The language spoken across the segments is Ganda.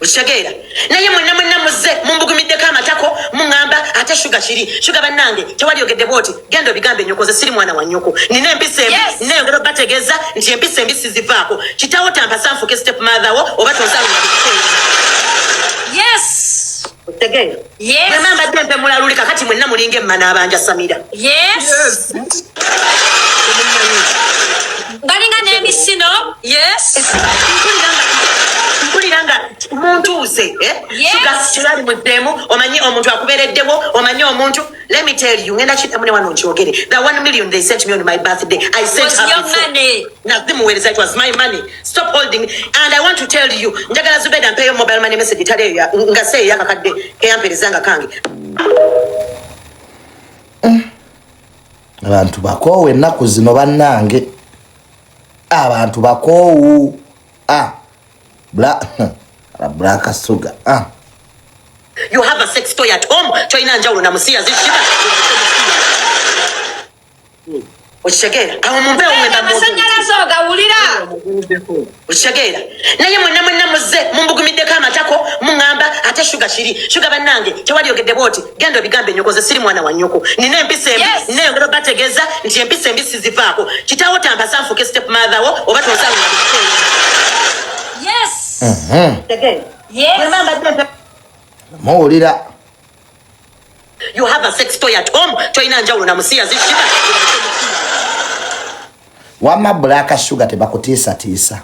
Okitegeera? Naye mwenna mwenna muzze mumbugumiddeko amatako, muŋŋamba ate Shuga kiri. Shuga bannange, tewaliyogedde bwoti. Genda obigambe ennyoko, ze siri mwana wa nnyoko, nina empisa embi. Neyongera obategeeza nti empisa embi sizivaako. Kitawo tampasa nfuke step mother wo oba tonzala. Okitegeera? Yes. Bwemba mbadde mpemula luli, kakati mwenna mulinga emma n'abanjasamira. Yes. Balinga n'emisino. Yes. Mpulira nga muntuuse, eh? Yes. Shuga tewali muddeemu. Omanyi omuntu akubeereddewo, omanyi omuntu, let me tell you, ngenda kiddamu ne wano nkyogere, the 1 million they sent me on my birthday, I sent Was her your before. money. Nazimuweereza, it was my money. Stop holding. And I want to tell you, njagala Zubeda mpeeyo mobile money message tali eyo nga seeyo yakakadde keyampeereza nga kange. Abantu bakoowu ennaku zino bannange, abantu bakoowu. Ah, Black Sugar, ah. You have a sex toy at home, tolina njawulo na musiyazi. Shiba, okitegeera? Awo mumpeewo mwemba. Amasanyalaze ogawulira? Okitegeera? Naye mwenna mwenna muzze mumbugumiddeko amatako, muŋŋamba ate Shuga kiri. Shuga bannange, tewaliyogedde bwoti. Genda obigambe ennyoko, ze siri mwana wa nnyoko, nina empisa embi. Neyongera obategeeza nti empisa embi sizivaako. Kitawo tampasa nfuke step mother wo oba tonzala. Bwemba mbadde Muwulira? You have a sex toy at home, tolina njawulo na musiyazi. Shiba. Wamma Black Sugar, tebakutiisatiisa.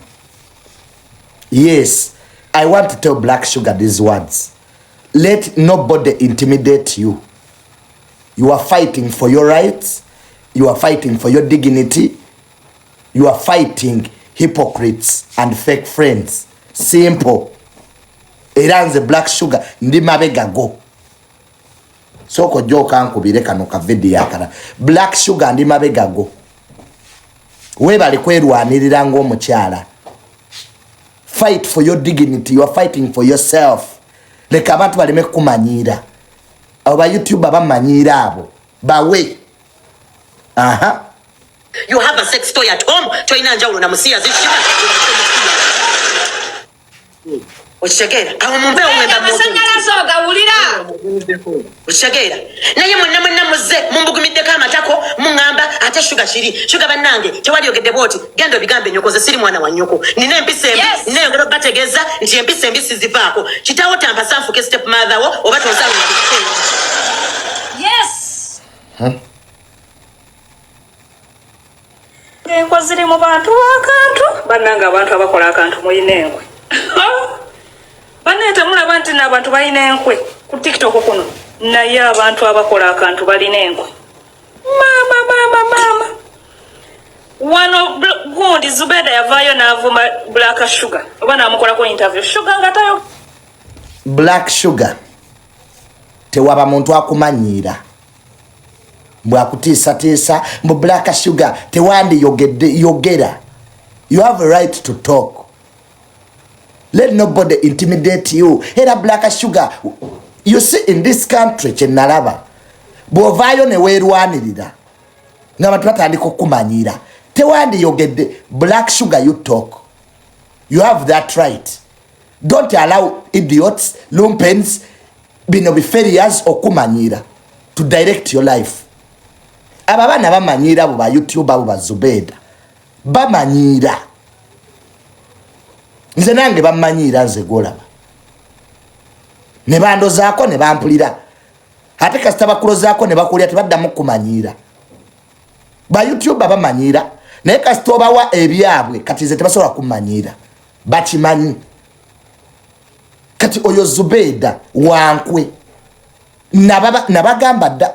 Yes, I want to tell Black Sugar these words: let nobody intimidate you. You are fighting for your rights, you are fighting for your dignity, you are fighting hypocrites and fake friends. Simple. Era nze Black Sugar ndi mabega go. Sooka ojja okankubire kano ka vidiyo akala. Black Sugar, ndi mabega go. Weebale kwerwanirira ng'omukyala. Fight for your dignity, you are fighting for yourself. Leka abantu baleme kukumanyiira. Abo ba YouTuber bamanyiira, abo bawe. Aha. You have a sex toy at home, tolina njawulo na musiyazi. Shiba, okitegeera? Awo mumpeewo mwemba. Amasanyalaze ogawulira? Okitegeera? Naye mwenna mwenna muzze mumbugumiddeko amatako, muŋŋamba ate Shuga kiri. Shuga bannange, tewaliyogedde bwoti. Genda obigambe ennyoko, ze siri mwana wa nnyoko, nina empisa embi. Neyongera obategeeza nti empisa embi sizivaako. Kitawo tampasa nfuke step mother wo oba tonzala. Enkwe ziri mu bantu bakantu. Bannange, abantu abakola akantu muyina enkwe. Bannaye, temulaba nti n'abantu balina enkwe ku TikTok kuno? Naye abantu abakola akantu balina enkwe. Maama, maama, maama, wano gundi Zubeda yavaayo n'avuma Black Sugar oba n'amukolako interview. Sugar nga tayo. Black Sugar, tewaba muntu akumanyiira mbwakutiisatiisa mbu Black Sugar tewandiyogedde. Yogera, you have a right to talk. Let nobody intimidate you. Era Black Sugar, you see, in this country kyenalaba, bw'ovaayo ne weerwanirira ng'abantu batandika okukumanyiira. Tewandiyogedde. Black Sugar, you talk, you have that right. Don't allow idiots, lumpens, bino bifailures okumanyiira to direct your life. Abo abaana bamanyiira, abo ba YouTube, abo bazubeda bamanyiira. Nze nange bamanyiira, nze gwolaba ne bandozaako ne bampulira. Ate kasita bakulozaako ne bakulya, tebaddamu kumanyiira. Ba YouTube bamanyiira, naye kasita obawa ebyabwe, kati nze tebasobola kumanyiira, bakimanyi. Kati oyo Zubeeda wankwe. Nabagamba dda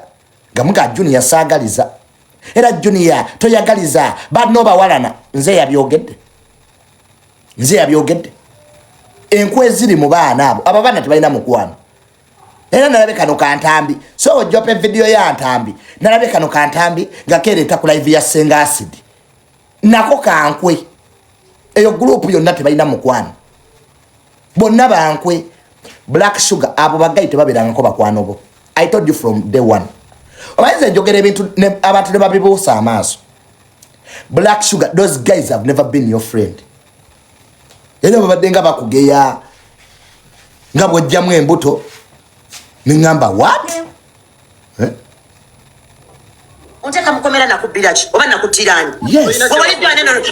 nga muga Junior saagaliza, era Junior toyagaliza banno bawalana. Nze yabyogedde, nze yabyogedde. Enkwe eziri mu baana abo, abo abaana tebalina mukwano. Era nalabe kano kantambi, so ojopa evidiyo ya Ntambi, nalabe kano kantambi nga kereeta ku live ya Senga Acid, nako kankwe. Eyo group yonna tebalina mukwano, bonna bankwe. Black Sugar, abo bagayi tebabeerangako bakwano bo. I told you from day one. Omanyiza njogera ebintu abantu ne babibuusa amaaso. Black Sugar, those guys have never been your friend. Era babadde nga bakugeya. Nga bw'ojjamu embuto, neŋŋamba what? Eh? Onteeka mukomera nakubbira ki oba nakuttirani? Yes.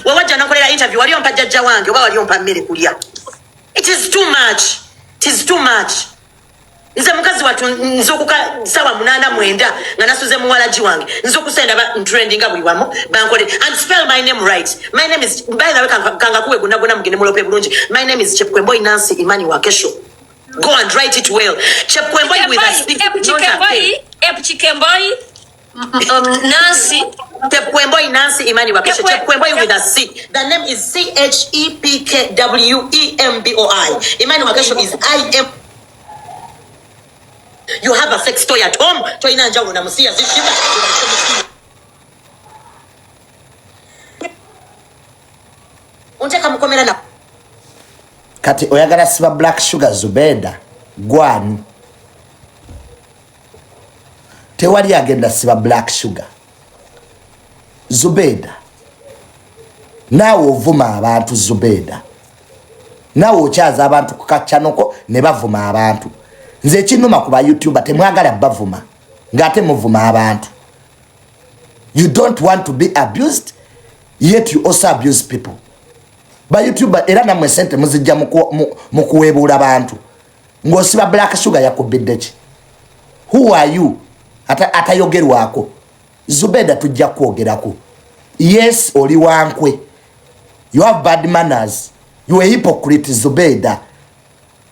Wewajja nokolera interview, wali ompa jjajja wange oba wali ompa mmere kulya? It is too much, it is too much. Nze mukazi wattu nzuukuka sawa 8, 9 nga nasuze muwalagi wange, nzuukuse ndaba ntrendinga buli wamu bankole. And spell my name right. My name is, by the way, kangakuwe gonna gonna mugende mulope bulungi. My name is Chepkwemboi Nancy Imani Wakesho. Go and write it well. Chepkwemboi with a C, not a K. Epchikemboi Nancy. Chepkwemboi Nancy Imani Wakesho. Chepkwemboi with a C. The name is C H E P K W E M B O I. Imani Wakesho is I M. You have a sex toy at home. Toyina njawulo na musiya zishiba. Onteeka mukomera na Kati oyagala siba Black Sugar Zubeda gwani? Tewali agenda siba Black Sugar Zubeda. Naawe ovuma abantu Zubeda, naawe okyaza abantu ku kaccanoko ne bavuma abantu. Nze ekinnuma ku ba YouTuber, temwagala bavuma ng'ate muvuma abantu. You don't want to be abused, yet you also abuse people. Ba YouTuber era nammwe sente muzijja mu kuweebuula bantu. Ng'osiba Black Sugar yakubbidde ki? Who are you atayogerwako? Zubeda, tujja kwogerako. Yes, oli wankwe, you have bad manners, you are hypocrite. Zubeda,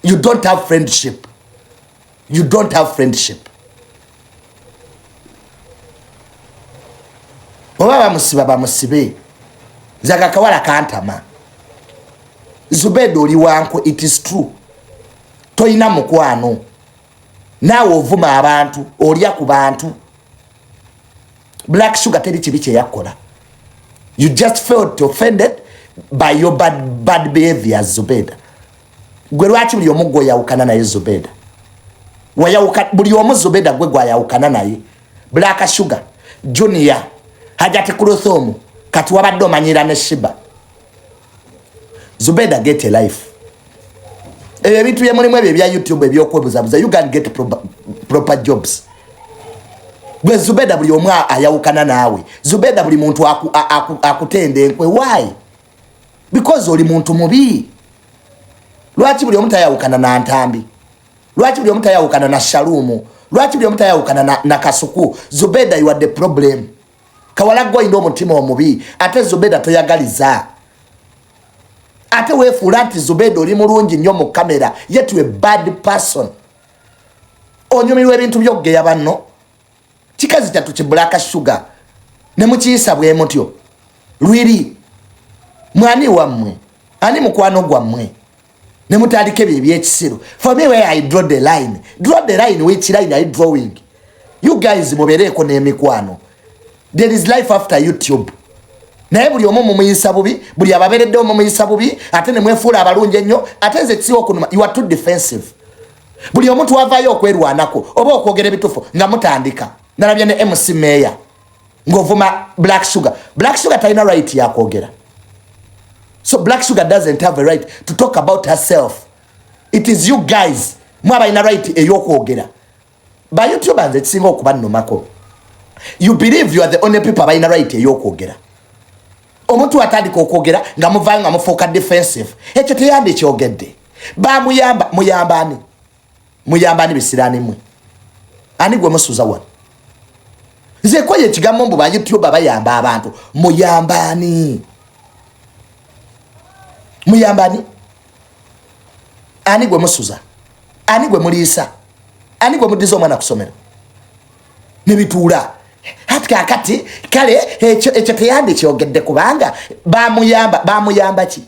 you don't have friendship, you don't have friendship. Oba bamusiba bamusibe, nze akakawala kantama. Zubeda, oli wankwe, it is true. Toyina mukwano, naawe ovuma abantu, olya ku bantu. Black Sugar teri kibi kyeyakola. You just felt offended by your bad, bad behavior. Zubeda, gwe lwaki buli omu gwe oyawukana naye? Zubeda, wayawuka buli omu. Zubeda, gwe gwayawukana naye, Black Sugar, Junior, Hajati Kuluthumu, kati wabadde omanyira ne Shiba. Zubeda, get a life. Ebyo ebintu byemulimu ebyo ebya YouTube ebyokwebuzabuza, you can get proper jobs. Gwe Zubeda, buli omu ayawukana naawe. Zubeda, buli muntu akutenda enkwe. Why? Because oli muntu mubi. Lwaki buli omu tayawukana na Ntambi? Lwaki buli omu tayawukana na Shalumu? Lwaki buli omu tayawukana na Kasuku? Zubeda, you are the problem. Kawala gwe olina omutima omubi. Ate Zubeda toyagaliza, ate weefuula nti Zubeda oli mulungi nnyo mu kamera, yet you a bad person. Onyumirwa ebintu by'okugeya banno. Kikazi kyattu ki Black Sugar ne mukiyisa bwe mutyo. Lwiri mwani wammwe, ani mukwano gwammwe ne mutandika ebyo ebyekisiru? For me, where I draw the line, draw the line, which line are you drawing? You guys mubereeko n'emikwano. There is life after YouTube. Naye buli omu mumuyisa bubi, buli ababeereddewo mumuyisa bubi, ate ne mwefuula abalungi ennyo. Ate nze kisiba okunuma, you are too defensive. Buli omuntu wavaayo okwerwanako oba okwogera ebituufu nga mutandika. Nalabye ne MC Mayor ng'ovuma Black Sugar. Black Sugar talina right yakwogera. So Black Sugar doesn't have a right to talk about herself. It is you guys mwe abalina right ey'okwogera. Ba YouTuber, nze kisinga okubannomako, you believe you are the only people abalina right ey'okwogera. Omuntu atandika okwogera nga muvaayo nga mufuuka defensive. Ekyo teyandikyogedde, bamuyamba. Muyamba ani? Muyamba ani? Bisiraani mwe, ani gwe musuza wano? Nze koye ekigambo mbu ba YouTuber bayamba abantu. Muyamba ani? Muyamba ani? Ani gwe musuza? Ani gwe muliisa? Ani gwe muddiza omwana ku ssomero? Nebituula ati kakati kale ekyo teyandikyogedde kubanga bamuyamba. Bamuyamba ki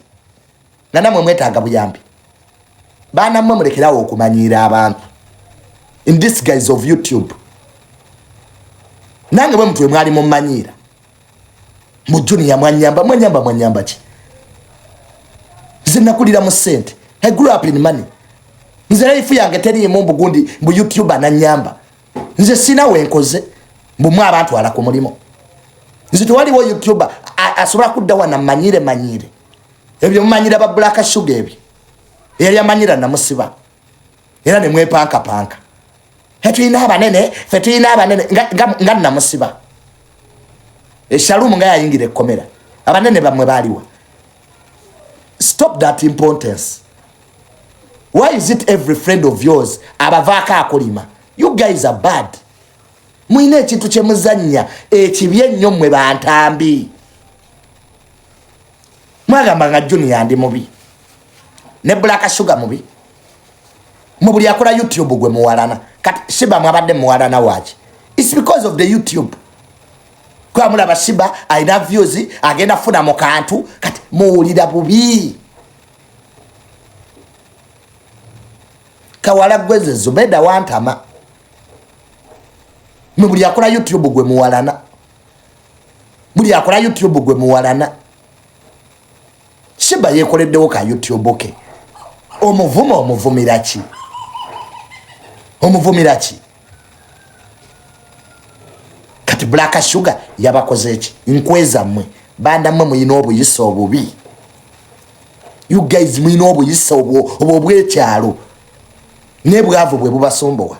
nga namwe mwetaaga buyambi? Baana mmwe, mulekerawo okumanyiira abantu in this guise of YouTube. Nange bwe mutwe mwali mumanyiira mu Junior, mwanyamba, mwanyamba, mwanyamba ki? Nze nakulira mu ssente. I grew up in money. Nze life yange teriimu mbugundi mbu YouTuber nanyamba. Nze sina wenkoze mbu abantu ala ku mulimu. Nze tewaliwo YouTuber asobola kudda wana manyire manyire ebyo mumanyira ba Black Sugar. Ebyo eyali amanyira namusiba. Era ne mwepankapanka, fe tulina abanene, fe tulina abanene nga namusiba eshalumu nga yayingira ekkomera. Abanene bammwe baaliwa? Stop that importance. Why is it every friend of yours abavaako akulima? You guys are bad. Mulina ekintu kyemuzannya ekibi ennyo mmwe bantambi. Mwagamba nga Junior ndi mubi ne Black Sugar mubi, mu buli akola YouTube gwe muwalana. Kati Shiba mwabadde muwalana waki? It's because of the YouTube. Kuba mulaba Shiba alina views, agenda funa mu kantu, kati muwulira bubi. Kawala gweze Zubeda wantama, mwe buli akola YouTube gwe muwalana, buli akola YouTube gwe muwalana. Shiba yekoleddewo ka YouTube ke, omuvuma omuvumira ki? Omuvumira ki? Kati Black Sugar yabakoze ki? Nkweza mmwe banda mmwe muyina obuyisa obubi. You guys muyina obuyisa obwo obwekyalo nebwavu bwe bubasumbuwa.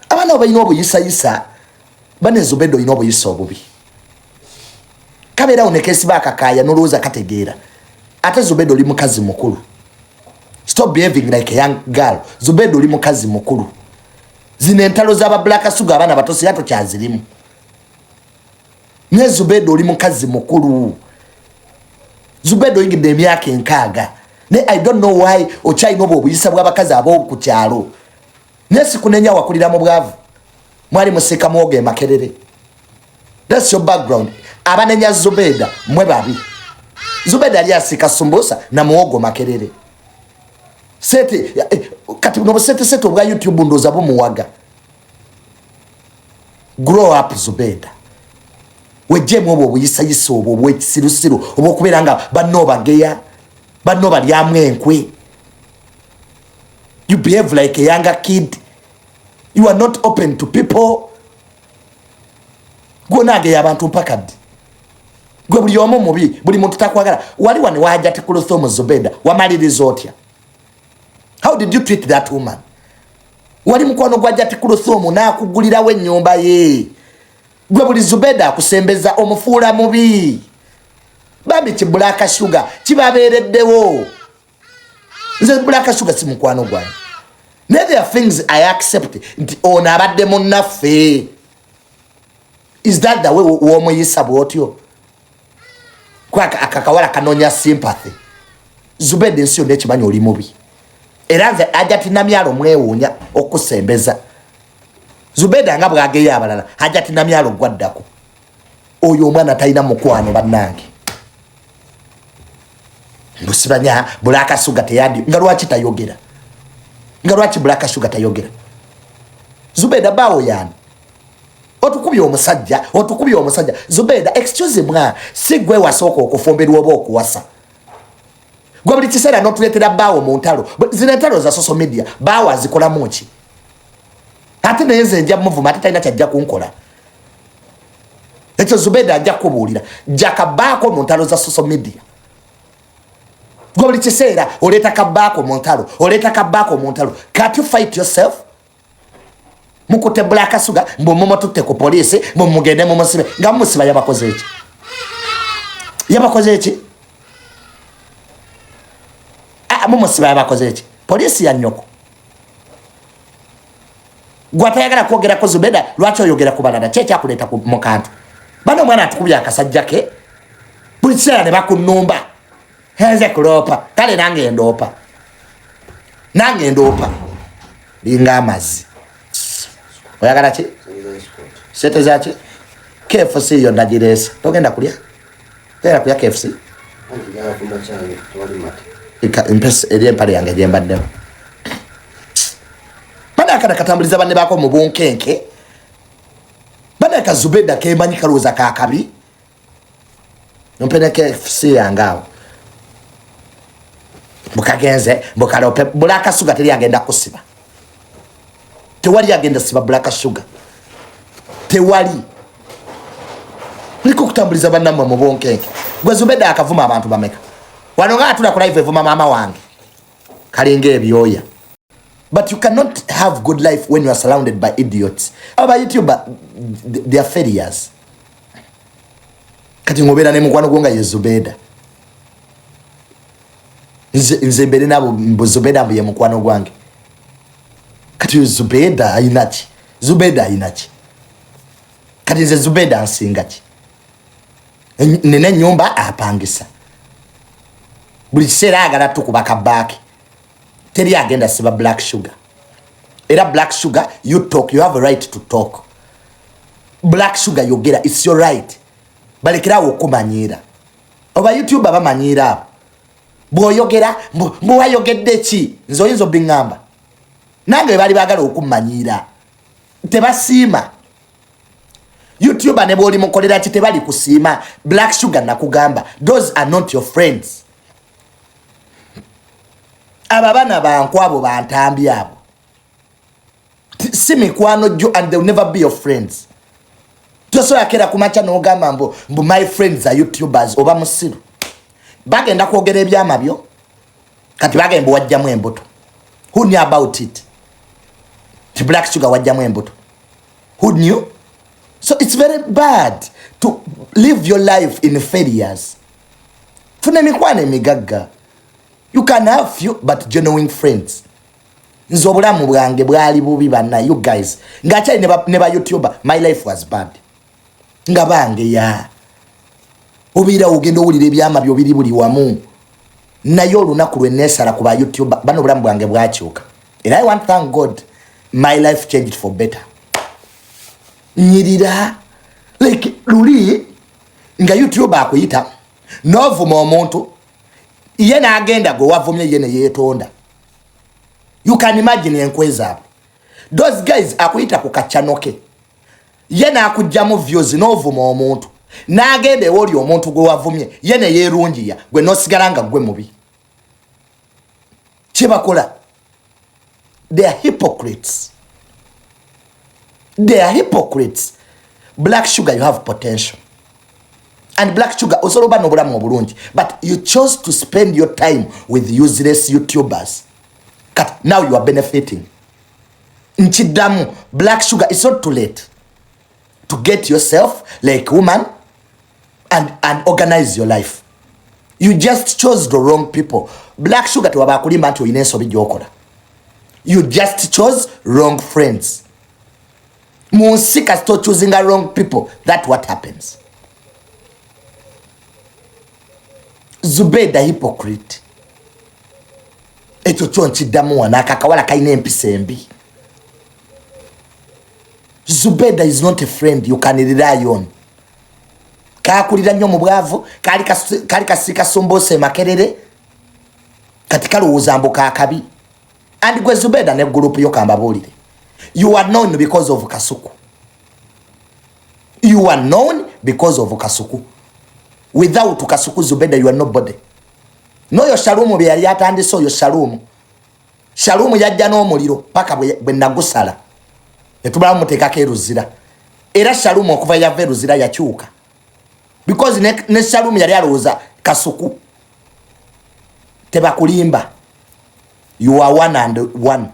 Abaana balina obuyisayisa, bane Zubeda olina obuyisa obubi. Kabeerawo nekesiba akakaaya nolowooza kategeera. Ate Zubeda oli mukazi mukulu. Stop behaving like a young girl. Zubeda oli mukazi mukulu. Zino entalo z'aba Black Sugar abaana bato siya tokyazirimu. Ne Zubeda oli mukazi mukulu. Zubeda oyingidde emyaka 60. Ne I don't know why okyalina obwo obuyisa bw'abakazi ab'oku kyalo. Naye sikunenya, wakulira mu bwavu, mwali musiika muwogo e Makerere. That's your background. Abanenya Zubeda mwe babi. Zubeda ali asiika sumbusa na muwogo Makerere. Sete kati buno busete sete obwa YouTube ndoza bumuwaga. Grow up Zubeda. Wejjemu obwo obuyisayisa obwo obwekisirusiru obwokubeera nga banno bageya, banno balyamu enkwe. You behave like a younger kid. You are not open to people. Gwonageya abantu mpaka ddi? Gwe buli omu mubi, buli muntu takwagala. Wali wano waja Kuluthumu Zubeda, wamaliriza otya? How did you treat that woman? Wali mukwano gwa Jati Kuluthumu n'akugulirawo ennyumba ye. Gwe buli Zubeda akusembeza omufuula mubi. Bambi ki Black Sugar kibabeereddewo. Nze Black Sugar si mukwano gwange. Naye there are things I accept nti ono abadde munnaffe. Is that the way w'omuyisa bw'otyo? Kwa akakawala kanoonya sympathy. Zubeda ensi yonna ekimanyi oli mubi. Era nze Hajati Namyalo mwewuunya okusembeza. Zubeda nga bw'ageya abalala, Hajati Namyalo gwaddako. Oyo omwana talina mukwano bannange. Mbusibanya Black Sugar teyandi nga lwaki tayogera? Nga lwaki Black Sugar tayogera? Zubeda bawo yani. Otukubye omusajja, otukubye omusajja. Zubeda excuse mwa, si gwe wasooka okufumbirwa oba okuwasa. Gwe buli kiseera n'otuleetera bbaawo mu ntalo. Zino entalo za social media, bbaawo azikolamu ki? Ate naye nze nja muvuma, ate talina kyajja kunkola. Ekyo Zubeda ajja kukubuulira. Jja kabbaako mu ntalo za social media. Gwe buli kiseera oleeta kabbaako mu ntalo, oleeta kabbaako mu ntalo. Can't you fight yourself? Mukutte Black Sugar mbu mumututte ku poliisi, mbu mugende mumusibe. Nga mumusiba yabakoze eki? Yabakoze eki? Mumusiba yabakoze eki? Poliisi ya nnyoko. Gwe atayagala kwogerako Zubeda, lwaki oyogera ku balala? Ki ekyakuleeta mu kantu? Bano omwana atukubye akasajja ke buli kiseera ne bakunnumba. Nze kuloopa, kale nange ndoopa, nange ndoopa linga amazzi. Oyagala ki? Sente zaki? KFC yo nagireese. Togenda kulya? Togenda kulya KFC? Mpesa eri empale yange gye mbaddemu. Bano akana katambuliza banne baako mu bunkenke. Bano akazubeda kemanyi kalowooza kakabi. Mpene KFC yange awo. Bukagenze, bukalope, Black Sugar teri agenda kusiba. Tewali agenda siba Black Sugar. Tewali. Niko kutambuliza bannammwe mu bunkenke. Gwe Zubeda akavuma abantu bameka. Wano nga atula ku live evuma maama wange. Kalinga ebyoya. But you cannot have good life when you are surrounded by idiots. Aba YouTuber, they are failures. Kati ngobeera ne mukwano gwo nga ye Zubeda. Nze mbeere nabo mbu Zubeda mbu ye mukwano gwange. Kati oyo Zubeda ayina ki? Zubeda ayina ki? Kati nze Zubeda nsinga ki? Nina ennyumba apangisa. Buli kiseera ayagala tukuba kabaaki. Teri agenda siba Black Sugar. Era Black Sugar, you talk, you have a right to talk. Black Sugar yogera, it's your right. Balekerawo okumanyiira. Oba YouTuber bamanyiira abo. Bw'oyogera, mbu wayogedde ki? Nze oyinza obiŋŋamba. Nange bwe baali baagala okummanyiira. Tebasiima. YouTuber ne bw'oli mukolera ki tebali kusiima. Black Sugar nakugamba, those are not your friends. Abo abaana banku abo bantambi abo. Si mikwano gyo and they will never be your friends. Tosobola kera ku makya n'ogamba mbu my friends are YouTubers oba musiru. Bagenda kwogera ebyama byo. Kati bagenda wajjamu embuto. Who knew about it? Ti Black Sugar wajjamu embuto. Who knew? So it's very bad to live your life in failures. Funa emikwano emigagga. You can have few but genuine friends. Nze obulamu bwange bwali bubi banna, you guys. Ng'akyali ne ba YouTuber, my life was bad. Nga bange ya. Obeera ogenda owulira ebyama byo biri buli wamu. Naye olunaku lwe neesala ku ba YouTuber, bano obulamu bwange bwakyuka. And I want to thank God, my life changed for better. Nyirira. Like luli nga YouTuber akuyita n'ovuma omuntu, ye n'agenda gwe wavumye ye ne yeetonda. You can imagine enkwe zaabwe. Those guys akuyita ku kachano ke, ye n'akugjamu views n'ovuma omuntu, n'agenda ewoli omuntu gwe wavumye ye ne yeerungiya, gwe n'osigala nga gwe mubi. Kye bakola, they are hypocrites. They are hypocrites. Black Sugar, you have potential. And Black Sugar, osobola oba n'obulamu obulungi, but you chose to spend your time with useless YouTubers. Kati now you are benefiting. Nkiddamu, Black Sugar, it's not too late to get yourself like woman and organize your life. You just chose the wrong people. Black Sugar, tewaba akulimba nti olina ensobi gy'okola. You just chose wrong friends. Mu nsi kasita ochoosinga wrong people, that what happens. Zubeda hypocrite. Ekyo kyo nkiddamu wano, ako akawala kalina empisa embi. Zubeda is not a friend you can rely on. Kakulira nnyo mu bwavu, kaali kasiika sumbuusa e Makerere, kati kalowooza mbu kaakabi. And gwe Zubeda ne group yo kambabuulire, you are known because of Kasuku. You are known because of Kasuku. Without Kasuku, Zubeda, you are nobody. N'oyo Shalumu bye yali atandise, oyo Shalumu. Shalumu yajja n'omuliro paka bwe nagusala. Ne tumala muteekako eruzira. Era Shalumu okuva yava eruzira yakyuka. Because ne Shalumu yali alowooza Kasuku. Tebakulimba. You are one and one.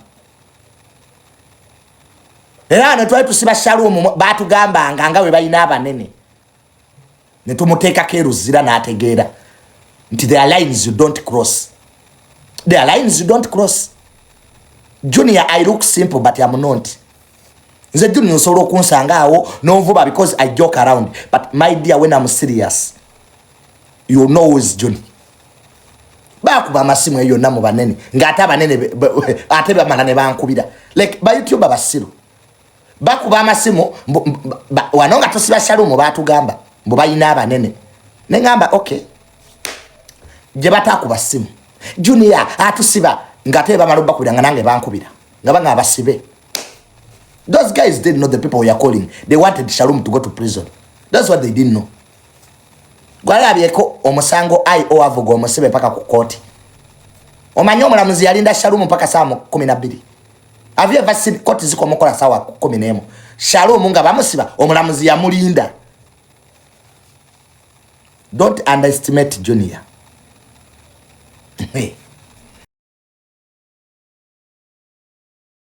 Era wano twali tusiba Shalumu, baatugambanga nga bwe balina abanene. Ne tumuteekako eruzira n'ategeera nti there are lines you don't cross. There are lines you don't cross. Junior, I look simple but I'm not. Nze Junior osobola okunsanga awo n'onvuba because I joke around. But my dear, when I'm serious, you know who is Junior. Bakuba amasimu eyo yonna mu banene, ng'ate abanene ate bamala ne bankubira. Like ba YouTuber basiru. Bakuba amasimu, wano nga tusiba Shalumu baatugamba mbu balina abanene. Ne ŋŋamba okay, gye bataakuba simu Junior atusiba, ng'ate bamala obbakubira nga nange bankubira nga banga abasibe. Those guys didn't know the people we are calling. They wanted Shalom to go to prison. That's what they didn't know. Gwalabyeko omusango IO avuga omusibe paka ku kooti. Omanyi omulamuzi yalinda Shalom mpaka saa 12. Have you ever seen kooti zikomokola saawa 11? Shalom nga bamusiba omulamuzi yamulinda. Don't underestimate Junior.